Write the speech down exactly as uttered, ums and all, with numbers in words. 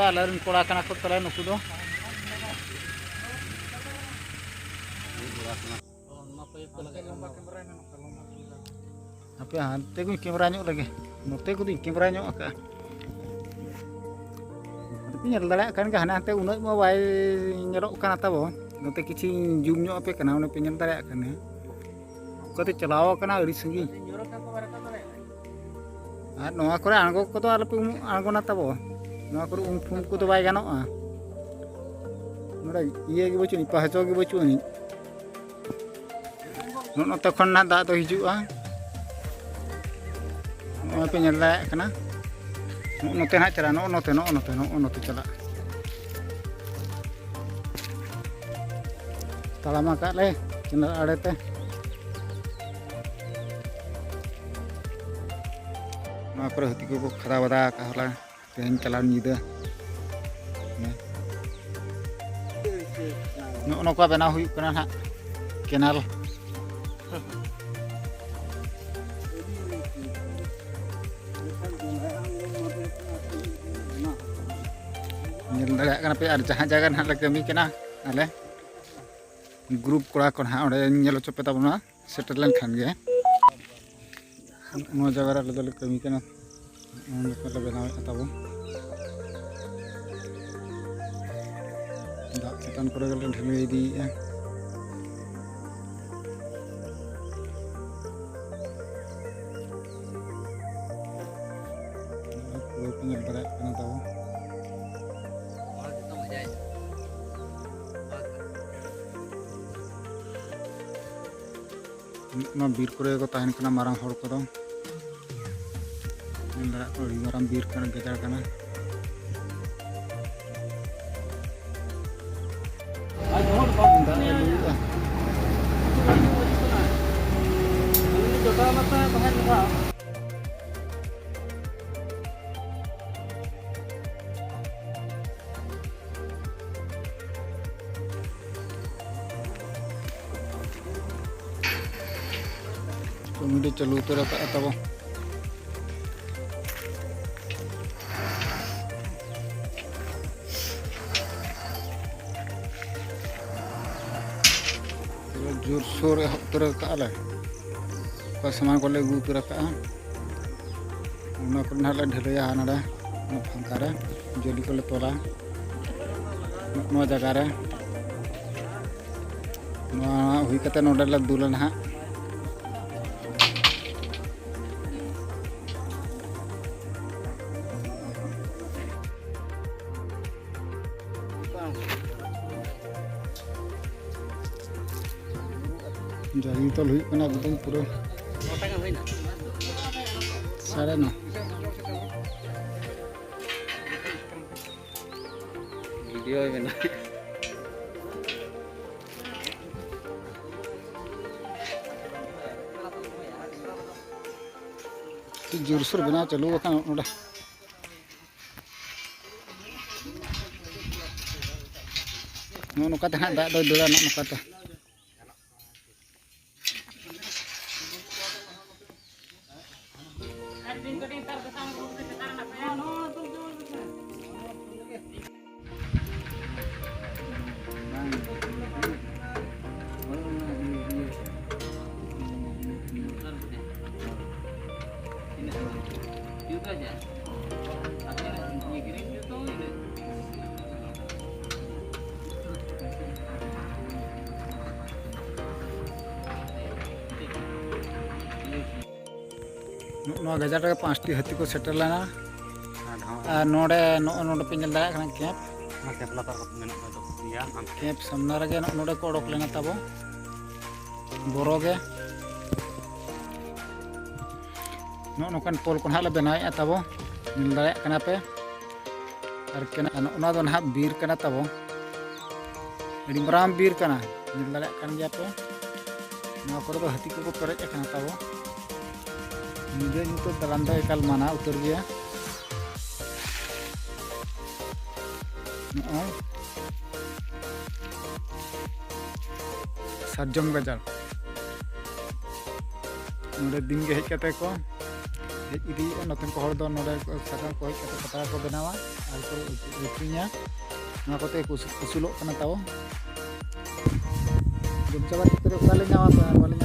ᱟᱞᱮ ᱨᱮᱱ ᱠᱚᱲᱟ ᱠᱟᱱᱟ ᱠᱚ ᱛᱟᱞᱮ ᱱᱩᱠᱩ ᱫᱚ᱾ ᱦᱟᱯᱮ ᱦᱟᱱᱛᱮ ᱠᱚᱧ ᱠᱮᱢᱮᱨᱟ ᱧᱚᱜ ᱞᱮᱜᱮ, ᱱᱚᱛᱮ ᱠᱚᱫᱚᱧ ᱠᱮᱢᱮᱨᱟ ᱧᱚᱜ ᱟᱠᱟᱫᱼᱟ᱾ ᱟᱫᱚ ᱯᱮ ᱧᱮᱞ ᱫᱟᱲᱮᱭᱟᱜ ᱠᱟᱱ ᱜᱮᱭᱟ, ᱦᱟᱱᱮ ᱦᱟᱱᱛᱮ ᱩᱱᱟᱹᱜ ᱢᱟ ᱵᱟᱭ ᱧᱮᱞᱚᱜ ᱠᱟᱱᱟ ᱛᱟᱵᱚ, ᱱᱚᱛᱮ ᱠᱤᱪᱷᱩᱧ ᱡᱩᱢ ᱧᱚᱜ ᱟᱯᱮ ᱠᱟᱱᱟ, ᱚᱱᱮ ᱯᱮ ᱧᱮᱞ ᱫᱟᱲᱮᱭᱟᱜ ᱠᱟᱱᱟ ᱚᱠᱟᱛᱮ ᱪᱟᱞᱟᱣ ᱟᱠᱟᱱᱟ ᱟᱹᱰᱤ ᱥᱟᱺᱜᱤᱧ᱾ ᱟᱨ ᱱᱚᱣᱟ ᱠᱚᱨᱮ ᱟᱬᱜᱚ ᱠᱚᱫᱚ ᱟᱞᱚᱯᱮ ᱩᱢᱩᱜ ᱟᱬᱜᱚᱱᱟ ᱛᱟᱵᱚ, ᱱᱚᱣᱟ ᱠᱚᱨᱮ ᱩᱢ ᱯᱷᱩᱢ ᱠᱚᱫᱚ ᱵᱟᱭ ᱜᱟᱱᱚᱜᱼᱟ᱾ ᱱᱚᱰᱮ ᱤᱭᱟᱹ ᱜᱮ ᱵᱟᱹᱪᱩᱜ ᱟᱹᱱᱤᱡ, ᱯᱟᱦᱟᱪᱚ ᱜᱮ ᱵᱟᱹᱪᱩᱜ ᱟᱹᱱᱤᱡ᱾ ᱱᱚᱜᱼᱚ ᱱᱚᱛᱮ ᱠᱷᱚᱱ ᱱᱟᱜ ᱫᱟᱜ ᱫᱚ ᱦᱤᱡᱩᱜᱼᱟ᱾ ᱱᱚᱜᱼᱚᱭ ᱯᱮ ᱧᱮᱞ ᱫᱟᱲᱮᱭᱟᱜ ᱠᱟᱱᱟ, ᱱᱚᱜᱼᱚ ᱱᱚᱛᱮ ᱱᱟᱜ ᱪᱟᱞᱟᱜᱼᱟ, ᱱᱚᱜᱼᱚ ᱱᱚᱛᱮ, ᱱᱚᱜᱼᱚ ᱱᱚᱛᱮ, ᱱᱚᱜᱼᱚ ᱱᱚᱛᱮ ᱪᱟᱞᱟᱜᱼᱟ᱾ ᱛᱟᱲᱟᱢ ᱟᱠᱟᱫ ᱞᱮ ᱠᱮᱱᱟᱞ ᱟᱲᱮ ᱛᱮ᱾ ᱱᱚᱣᱟ ᱠᱚᱨᱮ ᱦᱟᱹᱛᱤ ᱠᱚᱠᱚ ᱠᱷᱟᱫᱟ ᱵᱟᱫᱟ ᱟᱠᱟᱫ ᱦᱚᱞᱟ, ᱛᱮᱦᱮᱧ ᱪᱟᱞᱟᱣ ᱧᱤᱫᱟᱹ᱾ ᱱᱚᱜᱼᱚ ᱱᱚᱝᱠᱟ ᱵᱮᱱᱟᱣ ᱦᱩᱭᱩᱜ ᱠᱟᱱᱟ ᱱᱟᱦᱟᱜ ᱠᱮᱱᱟᱞ᱾ ᱧᱮᱞ ᱫᱟᱲᱮᱭᱟᱜ ᱠᱟᱱᱟ ᱯᱮ, ᱟᱨ ᱡᱟᱦᱟᱸ ᱡᱟᱭᱜᱟ ᱱᱟᱦᱟᱜ ᱞᱮ ᱠᱟᱹᱢᱤ ᱠᱟᱱᱟ ᱟᱞᱮ, ᱜᱨᱩᱯ ᱠᱚᱲᱟ ᱠᱚ ᱱᱟᱦᱟᱜ ᱚᱸᱰᱮ ᱧᱮᱞ ᱦᱚᱪᱚ ᱯᱮ ᱛᱟᱵᱚᱱᱟ᱾ ᱥᱮᱴᱮᱨ ᱞᱮᱱᱠᱷᱟᱱ ᱜᱮ ᱱᱚᱣᱟ ᱡᱟᱭᱜᱟ ᱨᱮ ᱟᱞᱮ ᱫᱚᱞᱮ ᱠᱟᱹᱢᱤ ᱠᱟᱱᱟ᱾ ᱱᱚᱜᱼᱚ ᱱᱚᱝᱠᱟ ᱞᱮ ᱵᱮᱱᱟᱣᱮᱫᱼᱟ ᱛᱟᱵᱚ᱾ ᱫᱟᱜ ᱪᱮᱛᱟᱱ ᱠᱚᱨᱮ ᱜᱮᱞᱮ ᱰᱷᱟᱹᱞᱟᱹᱭ ᱤᱫᱤᱭᱮᱫᱼᱟ᱾ ᱯᱩᱨᱟᱹ ᱯᱮ ᱧᱮᱞ ᱫᱟᱲᱮᱭᱟᱜ ᱠᱟᱱᱟ ᱛᱟᱵᱚ᱾ ᱱᱚᱣᱟ ᱵᱤᱨ ᱠᱚᱨᱮ ᱠᱚ ᱛᱟᱦᱮᱱ ᱠᱟᱱᱟ ᱢᱟᱨᱟᱝ ᱦᱚᱲ ᱠᱚᱫᱚ᱾ ᱧᱮᱞ ᱫᱟᱲᱮᱭᱟᱜ ᱠᱟᱱᱟ, ᱟᱹᱰᱤ ᱢᱟᱨᱟᱝ ᱵᱤᱨ ᱠᱟᱱᱟ, ᱜᱟᱡᱟᱲ ᱠᱟᱱᱟ᱾ ᱫᱟᱜ ᱮ ᱞᱩᱭᱮᱜᱼᱟ᱾ ᱠᱚᱢᱮᱰᱤ ᱪᱟᱹᱞᱩ ᱩᱛᱟᱹᱨ ᱟᱠᱟᱫᱼᱟ ᱛᱟᱵᱚ᱾ ᱡᱳᱨᱥᱳᱨ ᱮᱦᱚᱵ ᱩᱛᱟᱹᱨ ᱠᱟᱜᱼᱟ ᱞᱮ᱾ ᱚᱠᱟ ᱥᱟᱢᱟᱱ ᱠᱚᱞᱮ ᱟᱹᱜᱩ ᱩᱛᱟᱹᱨ ᱠᱟᱜᱼᱟ, ᱚᱱᱟ ᱠᱚᱨᱮ ᱱᱟᱦᱟᱜ ᱞᱮ ᱰᱷᱟᱹᱞᱟᱹᱭᱟ᱾ ᱱᱚᱰᱮ ᱚᱱᱟ ᱯᱷᱟᱸᱠᱟ ᱨᱮ ᱡᱟᱹᱞᱤ ᱠᱚᱞᱮ ᱛᱚᱞᱟ᱾ ᱱᱚᱣᱟ ᱡᱟᱭᱜᱟ ᱨᱮ ᱱᱚᱣᱟ ᱦᱩᱭ ᱠᱟᱛᱮ ᱱᱚᱰᱮ ᱞᱮ ᱫᱩᱞᱟ ᱱᱟᱦᱟᱜ᱾ ᱡᱟᱹᱞᱤ ᱛᱚᱞ ᱦᱩᱭᱩᱜ ᱠᱟᱱᱟ ᱮᱠᱫᱚᱢ ᱯᱩᱨᱟᱹ᱾ ᱥᱟᱲᱮ ᱱᱚ᱾ ᱵᱷᱤᱰᱤᱭᱳᱭ ᱵᱮᱱᱟᱣ᱾ ᱟᱹᱰᱤ ᱡᱳᱨᱥᱳᱨ ᱵᱮᱱᱟᱣ ᱪᱟᱹᱞᱩ ᱟᱠᱟᱱᱟ ᱱᱚᱰᱮ᱾ ᱱᱚᱜᱼᱚ ᱱᱚᱝᱠᱟ ᱛᱮ ᱦᱟᱸᱜ ᱫᱟᱜ ᱫᱚᱭ ᱫᱟᱹᱲᱟ, ᱱᱚᱜᱼᱚ ᱱᱚᱝᱠᱟ ᱛᱮ᱾ ᱱᱚᱣᱟ ᱜᱟᱡᱟᱲ ᱨᱮ ᱯᱟᱸᱪᱴᱤ ᱦᱟᱹᱛᱤ ᱠᱚ ᱥᱮᱴᱮᱨ ᱞᱮᱱᱟ᱾ ᱟᱨ ᱱᱚᱰᱮ, ᱱᱚᱜᱼᱚ ᱱᱚᱰᱮ ᱯᱮ ᱧᱮᱞ ᱫᱟᱲᱮᱭᱟᱜ ᱠᱟᱱᱟ ᱠᱮᱢᱯ᱾ ᱚᱱᱟ ᱠᱮᱢᱯ ᱞᱟᱛᱟᱨ ᱠᱚ ᱢᱮᱱᱟᱜ ᱠᱚᱣᱟ ᱫᱚ ᱯᱮᱭᱟ᱾ ᱠᱮᱢᱯ ᱥᱟᱢᱱᱟ ᱨᱮᱜᱮ ᱱᱚᱜᱼᱚ ᱱᱚᱰᱮ ᱠᱚ ᱚᱰᱚᱠ ᱞᱮᱱᱟ ᱛᱟᱵᱚ᱾ ᱵᱚᱨᱚ ᱜᱮ ᱱᱚᱜᱼᱚ ᱱᱚᱝᱠᱟᱱ ᱯᱳᱞ ᱠᱚ ᱱᱟᱦᱟᱜ ᱞᱮ ᱵᱮᱱᱟᱣᱮᱫᱼᱟ ᱛᱟᱵᱚ᱾ ᱧᱮᱞ ᱫᱟᱲᱮᱭᱟᱜ ᱠᱟᱱᱟ ᱯᱮ᱾ ᱟᱨ ᱠᱮᱱᱟ-, ᱱᱚᱜᱼᱚ ᱱᱚᱣᱟ ᱫᱚ ᱱᱟᱦᱟᱜ ᱵᱤᱨ ᱠᱟᱱᱟ ᱛᱟᱵᱚ᱾ ᱟᱹᱰᱤ ᱢᱟᱨᱟᱝ ᱵᱤᱨ ᱠᱟᱱᱟ, ᱧᱮᱞ ᱫᱟᱲᱮᱭᱟᱜ ᱠᱟᱱ ᱜᱮᱭᱟ ᱯᱮ᱾ ᱱᱚᱣᱟ ᱠᱚᱨᱮ ᱫᱚ ᱦᱟᱹᱛᱤ ᱠᱚᱠᱚ ᱯᱮᱨᱮᱡ ᱟᱠᱟᱱᱟ ᱛᱟᱵᱚ᱾ ᱧᱤᱫᱟᱹ ᱧᱩᱛᱟᱹ ᱫᱟᱬᱟᱱ ᱫᱚ ᱮᱠᱟᱞ ᱢᱟᱱᱟ ᱩᱛᱟᱹᱨ ᱜᱮᱭᱟ᱾ ᱱᱚᱜᱼᱚᱭ ᱥᱟᱨᱡᱚᱢ ᱜᱟᱡᱟᱲ, ᱱᱚᱰᱮ ᱫᱤᱱ ᱜᱮ ᱦᱮᱡ ᱠᱟᱛᱮ ᱠᱚ ᱦᱮᱡ ᱤᱫᱤᱭᱮᱫᱼᱟ᱾ ᱱᱚᱛᱮᱱ ᱠᱚ ᱦᱚᱲ ᱫᱚ ᱱᱚᱰᱮ ᱥᱟᱠᱟᱢ ᱠᱚ ᱦᱮᱡ ᱠᱟᱛᱮ ᱯᱟᱛᱲᱟ ᱠᱚ ᱵᱮᱱᱟᱣᱟ ᱟᱨ ᱠᱚ ᱟᱹᱠᱷᱨᱤᱧᱟ᱾ ᱱᱚᱣᱟ ᱠᱚᱛᱮ ᱠᱚ ᱩᱥᱩᱞᱚᱜ ᱠᱟᱱᱟ ᱛᱟᱵᱚ᱾ ᱡᱚᱢ ᱪᱟᱵᱟ ᱠᱮᱫ ᱛᱮᱫᱚ ᱚᱠᱟᱞᱮ ᱧᱟᱢᱟ ᱯᱮ ᱟᱨ ᱵᱟᱞᱮ